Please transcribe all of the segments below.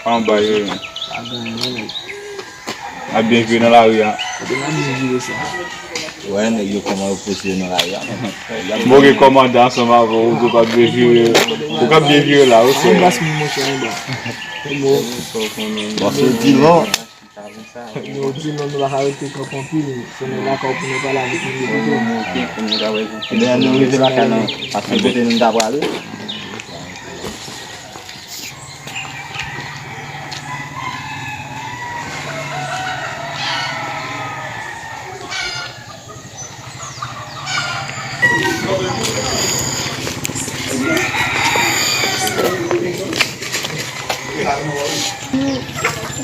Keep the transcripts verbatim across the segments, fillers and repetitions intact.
Anba yo. N ap byen jwe nan lari a. Kote n ap byen jwe sa? Wè, nèg yo kòman yo poze yo nan lari a. Mwen gen kòmandan ansanm avè w, ou k ap byen jwe. Ou k ap byen jwe la, ou sè. Anba sou monchè, anba. Bon, se di lon. Yo di nou, nou pa ka rete kanpe anpil, se nou lakay pou nou pale avèk moun yo pito. Ebyen, nou rive lakay lan, paske kote nou ta prale.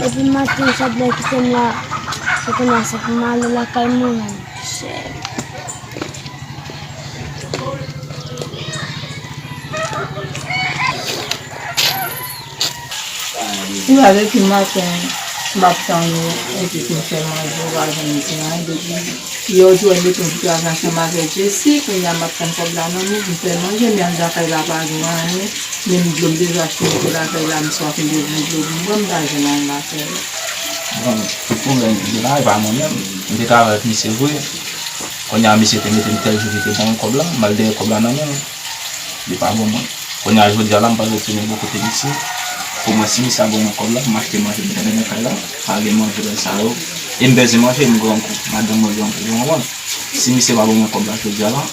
Depi maten, chak lè kite m la, se kounye a se pou m ale lakay mwen menm. Ou la depi maten, m ap tann ou, epi pou m fè manje, ou pa janm di anyen. Depi yè ou di w mete m pou travay ansanm avèk Jesi, kounye a m ap tann kòb la nan men, pou m fè manje, men anndan kay la pa gen anyen, menm dlo m bezwen achte mete lakay la, m swaf, m bezwen dlo pou m bwè, m pa jwenn anyen lakay la. Bon, tout pwoblèm, gen bagay pa mwen menm, m te travay avèk misye vre, kounye a misye te mete m tèl jou, li te ban mwen kòb la, m al dèyè kòb la nan men l. Li pa ban mwen. Kounye a, jodi a la, m pral retounen bò kote misye. Pou mwen, si misye a ban mwen kòb la, pou m achte manje pou m mennen nan kay la, pa gen manje lè sa yo. E m bezwen manje, m grangou. Madanm mwen grangou, ou konprann? Si misye pa ban mwen kòb la jodi a la,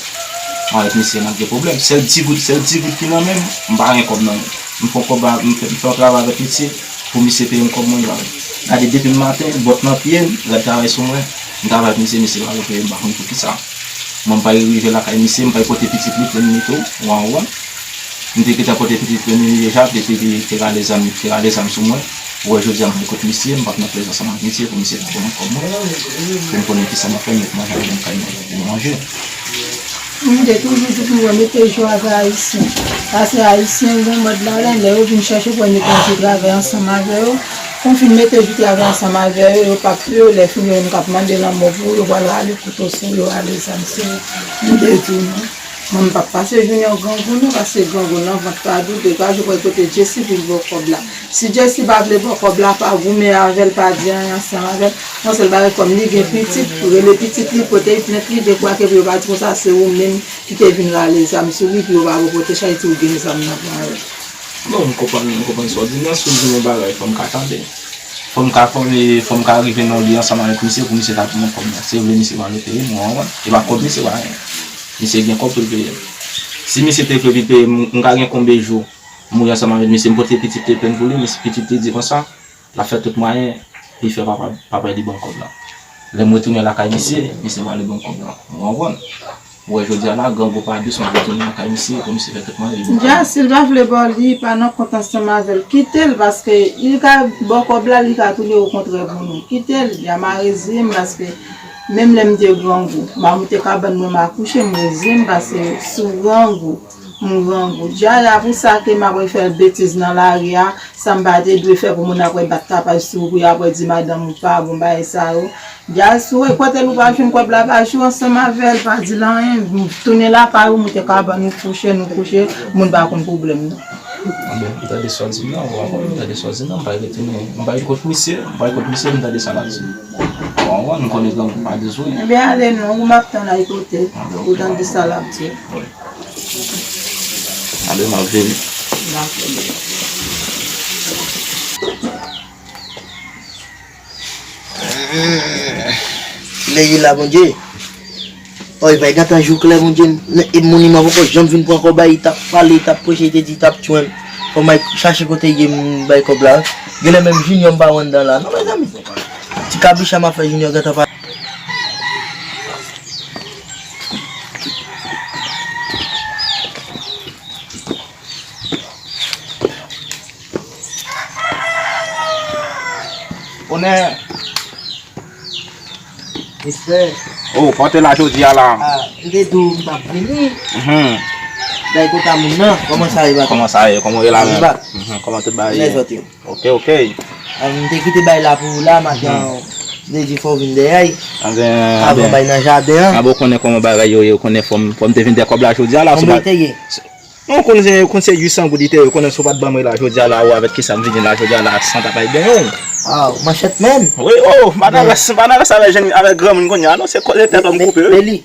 mwen avèk misye n ap gen pwoblèm. Sèl ti goud, sèl ti goud ki nan men m, m pa gen kòb nan men m. M fè yon kòb a, m fè, m fè yon travay avèk misye pou misye peye m kòb mwen yo avè. Gade depi m maten, bòt nan pye m, rad travay sou mwen. M travay avèk misye, misye pa vle peye m, m pa konn poukisa. Mwen, m pa rive lakay misye, m pa pote pitit li pou m li tou, ou konprann? M te gentan pote pitit pou m li deja, depi li te rale zam, li te rale zam sou mwen. Ou wè, jodi a, m pa kot misye, m p ap nan plezi ansanm ak misye pou misye ta ban mwen kòb mwen. Pou m konnen kisa m ap fè, m met manje avè m kay mwen pou manje. M te toujou di pou yo mete jou avè Ayisyen. Paske Ayisyen gen mòd ladan, lè yo vin chèche pou yo mete jou travay ansanm avè yo. Pou w fin mete jou travay ansanm avè yo, yo p ap peye w, lè fini yo menm k ap mande lanmò pou ou, yo pral rale kouto sou ou, yo rale zam sou ou. M te di w non. Mwen, m p ap pase jounen an grangou non, paske grangou nan vant pa dout, e pa jou pou kote Jesi vin ba w kòb la. Si Jesi pa vle ba w kòb la, pa goumen avè l, pa di anyen ansanm avè l. Yon sèl bagay, kòm li gen pitit, rele pitit li, pote plent li, dekwake pou yo pa di konsa se ou menm ki te vin rale zam sou li, pou yo pa ba w pwoteksyon, e di w gen zam nan pran avè l. Bon, m konprann, m konprann sa w di m nan, si w di m yon bagay, fò m ka tande. Fò m ka, fò m, fò m ka rive nan yon li ansanm avèk misye pou misye ta ban mwen kòb la. Se vre misye pa vle peye m, ou konprann? E pa kòb misye pa anyen. Misye gen kòb pou l peye m. Si misye te vle vin peye m, m ka gen konbyen jou m mouri ansanm avèk misye, m pote pitit li plenn pou li, misye pitit li di konsa, l ap fè tout mwayen, li fè papa, papa li ban l kòb la. Lè m retounen lakay misye, misye pa vle ban m kòb la. Ou konprann? Ou wè, jodi a la, grangou pa dous, m ap retounen lakay misye, pou misye fè tout mwayen, li ban m kòb la. Dja, si l pa vle ba w li, pa nan kont ansanm avè l, kite l, paske li ka ba w kòb la, li ka tounen okontrè pou nou. Kite l, dja, m a reziye m, paske menm lè m te grangou, m a moute kabann mwen, m a kouche, m reziye m, paske sou grangou, m grangou. Dja, e pou sa ke m ap fè betiz nan lari a, sa m pa te dwe fè pou moun ap wè bat tapaj sou ou, pou y ap wè di madanm ou pa bon, bagay sa yo. Dja, si w rekòte l, ou pa jwenn kòb la, pa jwe ansanm avè l, pa di l anyen. Tounen lakay ou, moute kabann ou, kouche, nou kouche, moun pa konn pwoblèm nou. Bon, m tande sa w di m nan, w konprann, m tande sa w di m nan, m pa retounen, m pa ret kot misye, m pa ret kot misye, m tande sa l ap di m. Bon, w konprann, m konnen grangou pa dous vre. Ebyen, ale non, ou m ap tann a kote, ou tande sa l ap di. Wi. Ale, m ap vini. Dakò. Lè ye la, Bondye. Oy, bay, gentan jou klè, Bondye. E moun li, m poko janm vin pran kòb la, li t ap pale, li t ap preche, li te di li t ap tchwenn. Fò m al chache kote ye, m bay kòb la. Genlè menm Junior m pa wè anndan la. Non, mezanmi. Ti kabicha m ap fè Junior gentan pale. Onè. Respè. Oh, kòman w te la jodi a la? Ah, m te di w m t ap vini. Mhm. Bay kòb a moun nan, kòman sa ye, bak? Kòman sa ye? Kòman w ye la menm? Bak. Mhm, kòman tout bagay ye? Lè sòti. Ok, ok. Ah, m te kite bay la pou ou la, maten an, m te di fò w vin dèyè. Anben, anben. Avan bay nan jaden an. Anben, ou konnen kòman bagay yo ye, ou konnen fò m, fò m te vin dèyè kòb la jodi a la. Konbyen te ye? Ou konn se, ou konn se uit san goud li te ye, ou konnen si w pa t ban mwen la jodi a la, ou avèk kisa m vini la jodi a la, san ta pral genyen w. Ah, manchèt menm. Wi, oh, m pa nan rès, m pa nan rès avèk jèn, avèk granmoun kounye a, non, se koze tèt òm koupe, wi. Meli.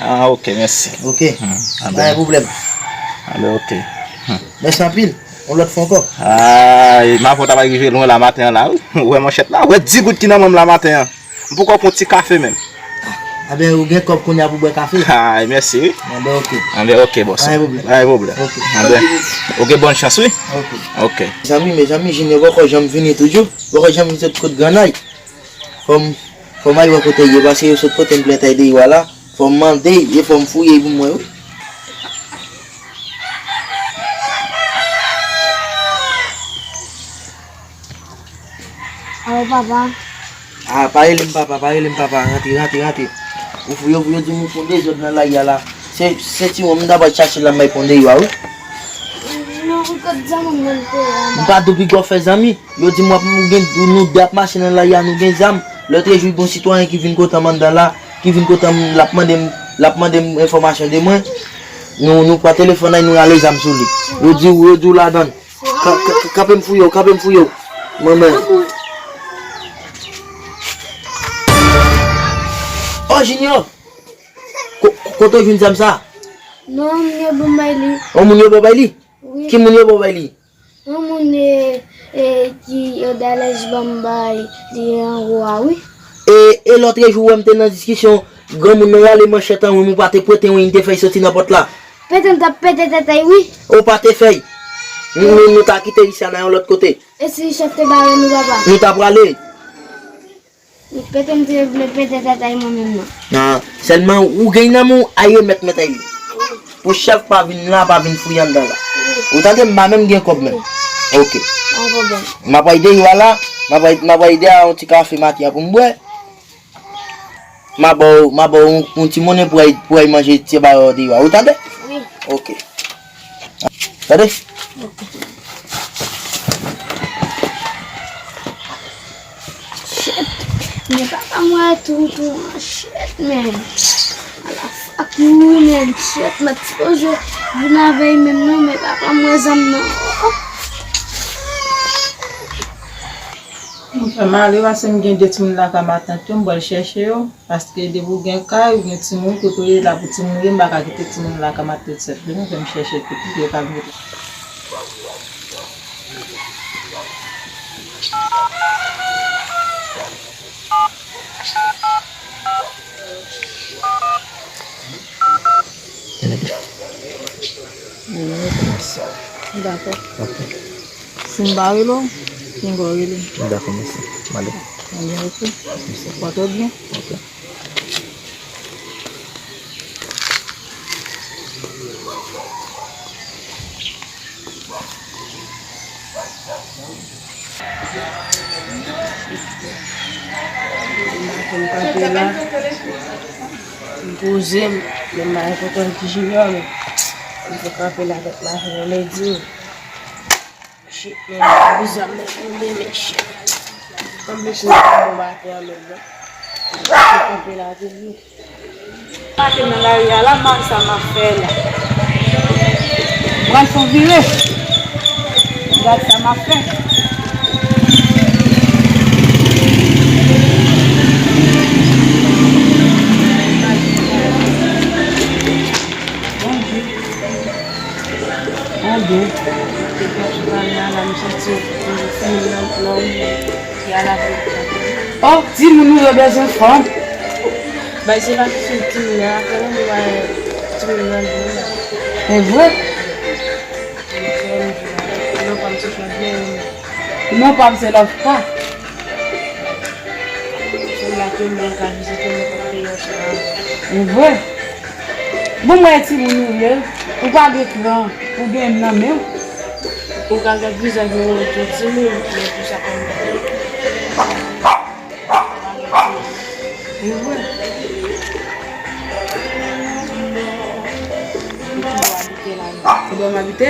Ah, ok, mèsi. Ok. Hmm, ah, pa gen pwoblèm. Ah, ben, ok. Hmm. Mèsi anpil. Yon lòt fwa ankò. Ah, m avè w ta pral rive lwen la maten an la, wi. Ou wè manchèt la, ou wè dis goud ki nan men m la maten an. M poko pran ti kafe menm. Ah, ben, ou gen kòb kounye a pou bwè kafe? Ah, mèsi, wi. Ah, ben, ok. Ah, ben, ok, bòs. Pa gen pwoblèm. Pa gen pwoblèm. Ok. Ah, ben, ok, bòn chans, wi. Ok. Ok. Mezanmi, mezanmi, Junior poko janm vini toujou. Poko janm vin sot kot Granay. Fò m, fò m al wè kote l ye, paske yo sot pote m plent deyò a la. Fò m mande, e fò m fouye pou m wè, wi. Alo, papa. Ah, pa rele m papa, pa rele m papa. Rantre, rantre, rantre. Ou fou, yo, yo di m ou fon dezòd nan lari a la. Se, se ti wonm m ta pral chache la, m bay fon deyò a, wi. Non, ou kot zanmi m nan te la. M pa tou pi gwo fè zanmi. Yo di m w ap, nou gen, nou de ap mache nan lari a, nou gen zam. Lòtrejou, gon sitwayen ki vin kote m anndan la, ki vin kote m, l ap mande m, l ap mande m enfòmasyon de mwen. Nou, nou pran telefòn nan, nou rale zam sou li. Yo di w, yo di w ladann. Ka-, ka-, ka-, kanpe m fouye w, kanpe m fouye w. Manman. Oh, Junior! Ko-, ko-, kote w jwenn zam sa? Non, moun yo ban m bay li. Oh, moun yo ban w bay li? Wi. Ki moun yo ban w bay li? Yon moun, e, e, ki, e, Dalès ban m bay li anwo a, wi. E, e lòtrejou, ou wè m te nan diskisyon, granmoun nan rale manchèt an, wi, m ou pa te pete yon, li te fè l soti nan pòt la. Pete m t ap pete tèt a l, wi. Ou pa te fè l. Nou, nou, nou ta kite l isi a nan yon lòt kote. E si chèf te bare nou, papa? Nou ta prale. Pete m te vle pete tèt a l mwen menm nan. Nan, sèlman ou gen nan men w, ay remèt mèt a li. Pou chèf pa vin la, pa vin fouye anndan la. Ou tande, m pa menm gen kòb menm. Ok. Pa pwoblèm. M ap bay deyò a la, m ap bay, m ap bay deyò a yon ti kafe maten an pou m bwè. M a ba w, m a ba w yon, yon ti monnen pou ay, pou ay manje ti bagay deyò a. Ou tande? Wi. Ok. Tande? Ok. Shit. Men papa mwen tou, tou, shit, man. Ala fak nou, man. Shit, mwen t sipoze vin avè l menm non, men papa mwen zam nan. Oh. Mwen fè male paske m gen de timoun lakay matant yo, m pral chèche yo. Paske depi w gen kay, ou gen timoun, kote w ye la pou timoun ou ye, m pa ka kite timoun lakay matant sèt vini, fè m chèche kote yo ka mete. Dakò. Ok. Si m pa rele w, pinga w rele m. Dakò, mèsi. M ale. Ebyen, ok. Mèsi. Pòte w byen. Ok. M kanpe la, m poze m, men m pa kontan ki Junior, men m te kanpe la avèk machin nan men di m. Shit, men m pa bizwen men tonbe, men shit. Anplis, m pa bon maten an menm, non. M te kanpe la toujou. Pake nan lari a la, m pa wè sa m ap fè la. M pral fè yon vire. Gad sa m ap fè. Bondye. Bondye. Te pèp sou pale a la, m santi yon fim nan, nan. Oh, timoun nou yo bezwen fanm. Bay se pa kesyon timoun nan, apre nou bay timoun nan di. Se vre? Non pa m se Flavien. Non pa m se Love pa. Se la ke mwen ka vizite mwen pa peyi ansanm. Se vre? Bon, mwen timoun ou ye, ou pa gen kran, ou gen m nan men w. Ou ka gen vizaj yon, yon timoun, men pou sa pa m. E vre. Ou bon abite la, non? Ou bon abite?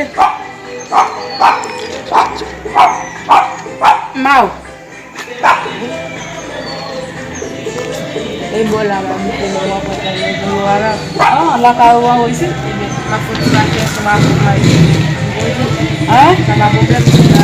Maw. E bò la, la, mete lè w ap antre nan biro a la. Ah, lakay ou an isit? Ebyen, m ap fè ti pati ansanm avè w, m a isit. Hein? Sa pa pwoblèm, sa.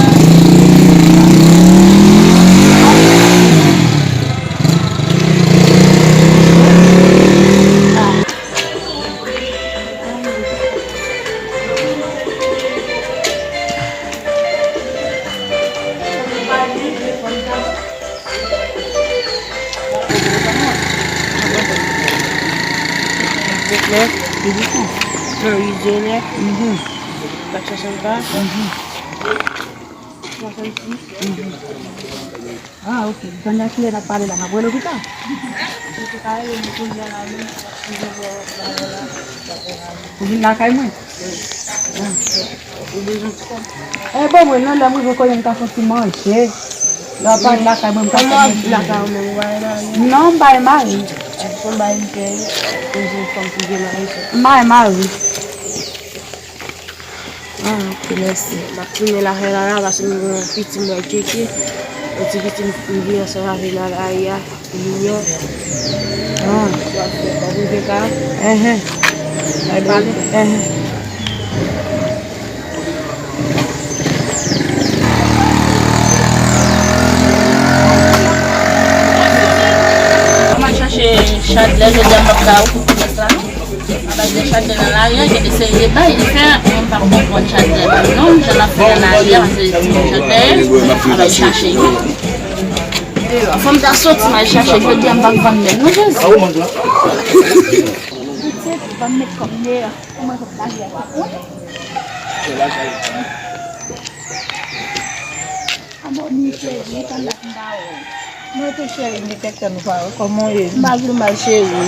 Vennsenk nèf, mhm. Nan ri Jenè. Mhm. Kat swasannkat. Mhm. Swasannsis. Mhm. Ah, ok. Pandan kilè n ap pale la, m ap rele w pita. Ou te ka rele m kounye a la menm. Ou vin lakay mwen? Eh, bon, mwen, non, lè m rive kote m ka fè ti manje. Lè w ap pale lakay mwen, m ka fè manje. Kòman w ap lakay ou menm, ou pa gen mari? Non, m pa gen mari. Fò m bay m fè, pou jwenn fanm ki gen mari. M pa gen mari. Ah, ok, mèsi. M ap tounen lakay la, la, paske m gen yon piti m wè tcheke. Yon ti piti m vin ansanm avè l nan lari a. Junior. Ah. Wap fè kòb ou te ka. Enhen. Ay, pale. Enhen. Mwen chache Chadlè, jodi a m p ap ka ou pou pwomès la, non. Anba de Chadlè nan lari a, gen de seri de bagay li fè, mwen pa konprann Chadlè menm non, jan l ap fè nan lari a, paske li di Chadlè, anba chache li. Fò m ta soti, m al chache, jodi a m p ap vann menm non, Jezi. Pitit, ban m met kòm deyò, pou mwen fè lari a tout moun. Abòne, cheri, tann dat m pa wè w. Mwen tou cheri, m te fèk tann ou pa wè. Kòman w ye? M pa pli mal, cheri.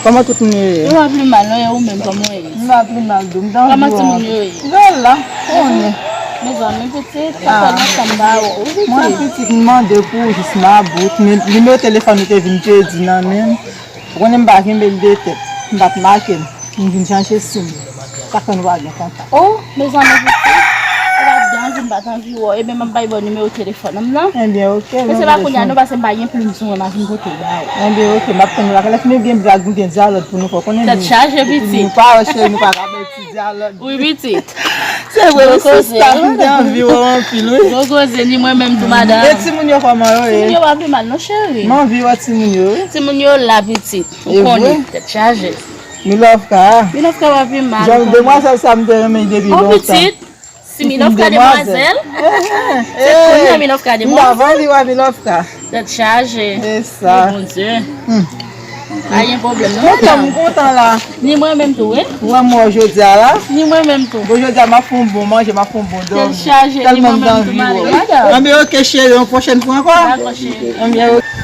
Kòman tout moun yo ye? Yo pa pli mal, non, e ou menm, kòman w ye? M pa pli mal, dou. M t anvi wè w. Kòman timoun yo ye? Yo la, konnen. Mezanmi, pitit, sa fè lontan m pa wè w, wi, pitit. Mwen, pitit, m mande pou ou jis m about, men nimewo telefòn ou te vin pèdi nan men m. Ou konnen m pa kenbe l de tèt. M pa t make l. M vin chanje sim. Sa fè nou pa gen kontak. Oh, mezanmi, pitit. Ou pa t gen anvi, m pa t anvi wè w. Ebyen, m ap bay bò nimewo telefòn an m nan. Ebyen, ok. Men se pa kounye a non, paske m pa gen plim sou mwen, m a vin pote ba ou. Ebyen, ok, m ap tann ou la. Lè fini gen blag, nou gen dyalòg pou nou fè. Konnen tèt chaje, pitit. Nou pa wè, cheri, nou pa ka bay ti dyalòg. Wi, pitit. Se vre, wi, sista, m te anvi wè w anpil, wi. Gwo koze, ni mwen menm tou, madanm. E timoun yo, kòman yo ye? Timoun yo pa pi mal, non, cheri. M anvi wè timoun yo, wi. Timoun yo la, pitit. Ou konnen, tèt chaje. Milovka. Milovka pa pi mal. Jan demwazèl sa m te renmen depi lontan. Pitit. Si Milovka demwazèl. Se kounye a Milovka demwazèl. M pa anvi wè Milovka. Tèt chaje. E sa. Bondye. Pa gen pwoblèm non, madanm. M kontan, m kontan la. Ni mwen menm tou, wi. Ou wè m wè w jodi a la. Ni mwen menm tou. Bon, jodi a m ap fè yon bon manje, m ap fè yon bon dòmi. Tèt chaje, ni mwen menm tou, madanm. Anben, ok, cheri, yon pwochèn fwa ankò. Dakò, cheri. Anben, ok.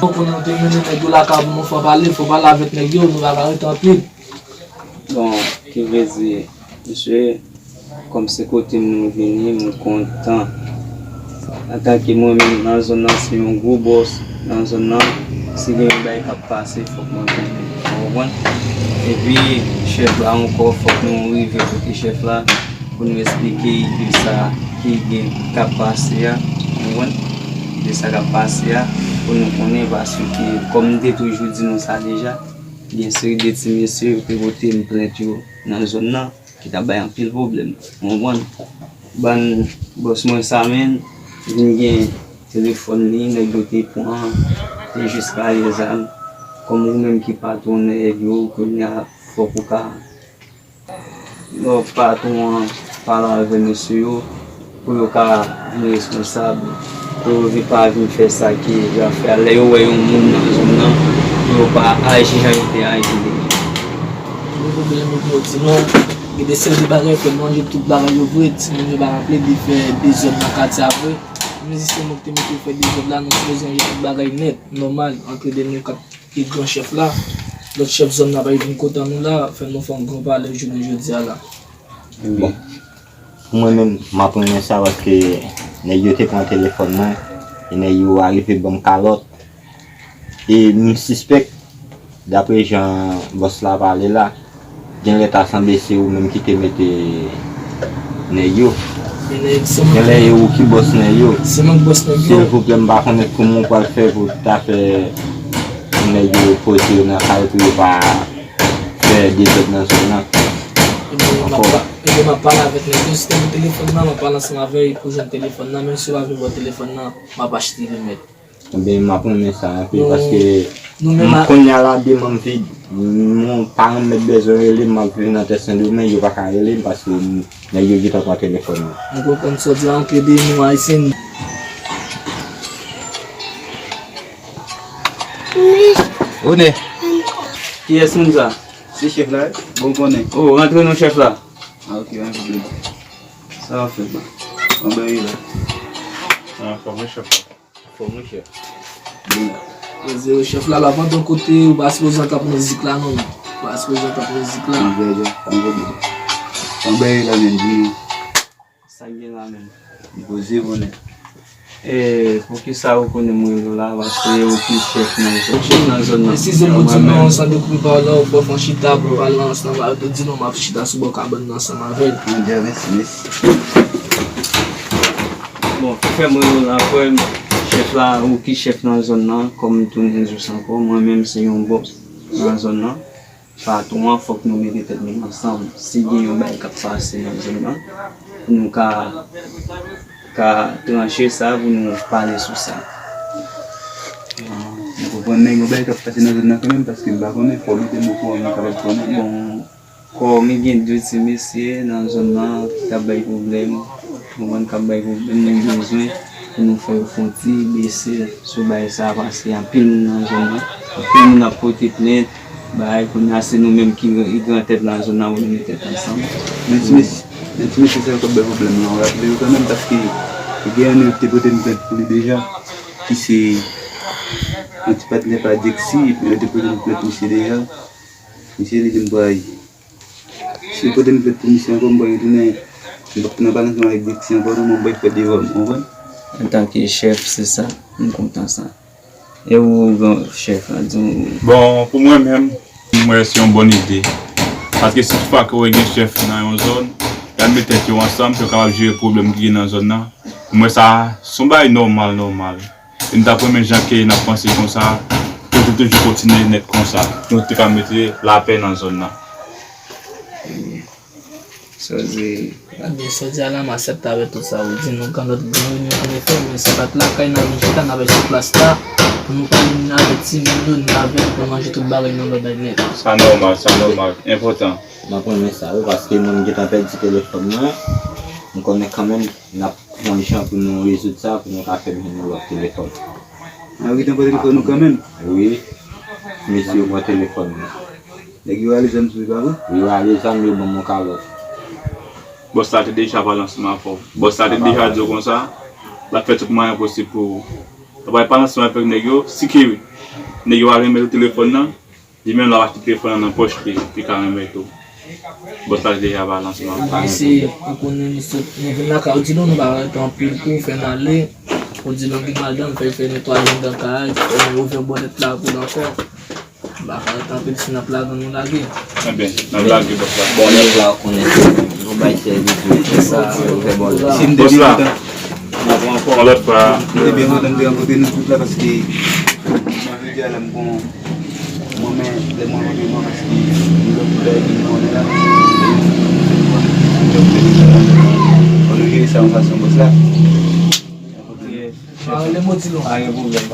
Ou konnen w te mennen nèg yo lakay pou nou fè pale, fò pale avèk nèg yo, nou pa ka rete anpil. Bon, ki vle di, mesye, kòm se kote m nou vini, m kontan. Antanke mwen menm nan zòn nan, se yon gwo bòs nan zòn nan, si gen yon bagay k ap pase, fòk mwen konnen. Ou konprann? Epi, chèf la ankò, fòk nou rive kote chèf la pou nou esplike de sa ki gen k ap pase a. Ou konprann? De sa k ap pase a, pou nou konnen, paske, kòm m te toujou di nou sa deja, gen seri de ti mesye yo te pote m plent yo nan zòn nan, ki t ap bay anpil pwoblèm. Ou konprann? Bann bòs mwen sa menm, vin gen telefòn li, nèg yo te pran, te jis rayi zam. Kòm ou menm ki patwon nèg yo, kounye a fòk ou ka, lè w patwon an, pale avè mesye yo, pou yo ka vin responsab, pou yo vin pa vin fè sa ke y ap fè a. Lè yo wè yon moun nan zòn nan, pou yo pa aji jan yo te aji deja. Yo vle mete yo di non, gen de seri de bagay fè manje tout bagay yo vre, timoun yo pa ka plede fè dezòd nan katye a vre. Menm si se mwen ki te mete yo fè dezòd la, nou sipoze ranje tout bagay nèt, nòmal, ant de nou kat e gran chèf la, lòt chèf zòn nan pa vin kontan nou la, fè nou fè yon gran pale jounen jodi a la. Bon, pou mwen menm, m ap renmen sa paske nèg yo te pran telefòn mwen, e nèg yo arive ban m kalòt. E m sispèk, daprè jan bòs la pale la, genlè ta sanble se ou menm ki te mete nèg yo. Genlè se mwen ki bòs nèg yo. Se mwen ki bòs nèg yo. Silvouplè, m pa konnen kòman w pral fè pou w ta fè nèg yo poze yo nan kay pou yo pa fè dezòd nan zòn nan. Ebyen, m ap pa- ebyen, m ap pale avèk nèg yo. Si te gen telefòn nan, m ap pale ansanm avè l pou jwenn telefòn nan. Menm si yo pa vle ba w telefòn nan, m ap achte li, mèt. Ebyen, m ap renmen sa anpil, paske nou menm a- kounye a la, de m anvi, m pa renmen bezwen rele m, m ap viv nan tè Sendomeng, yo pa ka rele m paske m- nèg yo gentan pran telefòn nan. M konprann sa w di a, antre de nou Ayisyen. One. Kiyès moun sa? Se chèf la, wi. Bon, konnen. Oh, rantre non chèf la. Ah, ok, pa gen pwoblèm. Sa w ap fè, ba? Anba e la. Ah, fò mwen chèf la. Fò mwen chèf. Bon. Poze w chèf la, la pandan kote ou pa sipoze antre mizik la non. Ou pa sipoze antre mizik la. Anba e la, anba e la, men di. Sa k gen la menm? Poze konnen. E, poukisa ou konnen mwen yo la? Paske ou ki chèf nan zòn, chèf nan zòn nan. Presize m, ou di non, san dekoupe pawòl la, ou fè w fè yon chita pou pale ansanm avè l, ou di non, m ap chita sou bò kabann nan ansanm avè l. Bondye, mèsi, mèsi. Bon, fè mwen yo la, frè m, chèf la, ou ki chèf nan zòn nan, kòm m tounen di w sa ankò, mwen menm se yon bòs nan zòn nan. Patwon an, fòk nou mete tèt nou ansanm. Si gen yon bagay k ap pase nan zòn nan, pou nou ka, ka tranche sa, pou nou pale sou sa. Mwen konprann, men gen yon bagay k ap pase nan zòn nan kanmenm, paske m pa konnen, fò w mete m okouran, m kapab konnen. Bon, kòm gen de ti mesye nan zòn nan k ap bay pwoblèm, ou konprann, k ap bay pwoblèm, nou bezwen pou nou fè yo fè yon ti bese sou bagay sa a, paske anpil moun nan zòn nan, anpil moun ap pote plent, bagay, kounye a se nou menm ki, ki gran tèt nan zòn nan, pou nou met tèt ansanm. Men ti mesye, men ti mesye sa yo k ap bay pwoblèm nan, w raple yo kanmenm, paske gen youn yo te pote m plent pou li deja, ki se yon ti patnè pa Dexy, epi yo te pote m plent misye deja. Misye li di m pral Si yo pote m plent pou misye ankò, m pral retounen. M p ap nan pale ansanm avèk Dexy ankò non, m ap bay fè devan m, ou konprann? Antanke chèf, se sa, m kontan sa. E ou, gran chèf la, di m. Bon, pou mwen menm, m wè se yon bòn ide. Paske si toutfwa ke w gen chèf nan yon zòn, y al met tèt yo ansanm, pou yo kapab jere pwoblèm ki gen nan zòn nan. Pou mwen, sa, se yon bagay nòmal, nòmal. E m t ap renmen jan ke n ap panse konsa, pou nou te toujou kontinye nèt konsa, pou nou te ka mete lapè nan zòn nan. Sa w di? Gade, sa w di a la, m aksepte avèk tout sa ou di. Nou gen lòt gran reyinyon pou nou fè, men se pa t lakay n ap vin chita, n ap fè sou plas la, pou nou pale avèk timoun yo, nou avèk pou manje tout bagay nan lòd nèt. Sa nòmal, sa nòmal, enpòtan. M ap renmen sa, wi, paske mwen m gentan pèdi telefòn mwen, m konnen kanmenm n ap yon jan pou nou rezoud sa, pou nou ka fè m jwenn yon lòt telefòn. A, yo gentan pran telefòn nou kanmenm? Wi. Mesye yo pran telefòn mwen. Nèg yo rale zam sou li, pa vre? Yo rale zam, yo ban m yon kalòt. Bòs la te deja pale ansanm avè w. Bòs la te deja di w konsa, l ap fè tout mwayen posib pou ou. Apre pale ansanm avèk nèg yo, si ke nèg yo pa renmen telefòn nan, li menm l ap achte telefòn nan nan pòch li, li ka renmen tou. Bòs la deja pale ansanm avè w. Mesye, ou konnen nou sot, nou vin lakay, ou di nou, nou pa rete anpil pou w fè n ale. Ou di nou gen madanm, fè, fè netwayaj anndan kay, fè nou ouvè bònèt la pou l ankò. Nou pa ka rete anpil, si n ap lage, nou lage. Enben, n ap lage, bòs la. Bònèt la, ou konnen, nou bay sèvis, nou fè sa, ouvè bònèt la. Si m te byen kontan. Bòs la. Yon lòt fwa. M te byen kontan de rankontre nou tout la, paske mwen jodi a la m kon mwen men lè mwen rankontre nou paske nou lòt bagay ki nou konnen la. Fò nou jere sa yon fason bòs la. Ok. Pa rele m Odilon. Pa gen pwoblèm.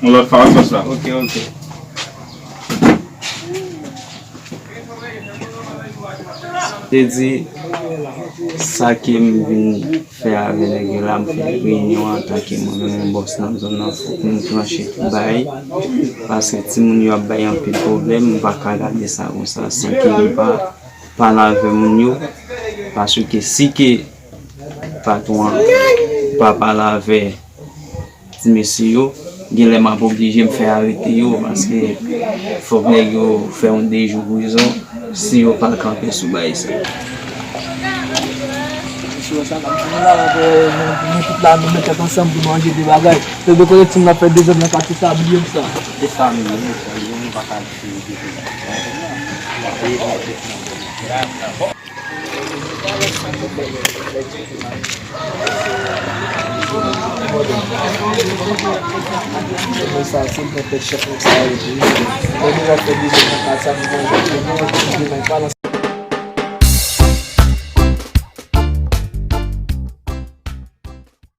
Yon lòt fwa, bòs la. Ok, ok. Te di, sa ke m vin fè avè nèg yo la, m fè reyinyon antanke mwen menm yon bòs nan zòn nan, fòk nou tranche tout bagay, paske timoun yo ap bay anpil pwoblèm, m pa ka gade sa konsa san ke m pa pale avè moun yo, paske si ke patwon an pa pale avè ti mesye yo, genlè m ap oblije m fè arete yo, paske fòk nèg yo fè yon de jou prizon si yo pa kanpe sou bagay sa. Mesye, sa k ap fini la, nou, nou tout la, nou met tèt ansanm pou nou ranje de bagay. Yo dekonnen timoun ap fè dezòd nan katye sa, bliye m sa. Se sa menm, se sa, nou pa ka di se yo ki fè sa. Mwen sa, se mwen tèt chèf mwen sa yo di. Mwen deja fè biznis nan kat sa, mwen manje, mwen manje, mwen pa nan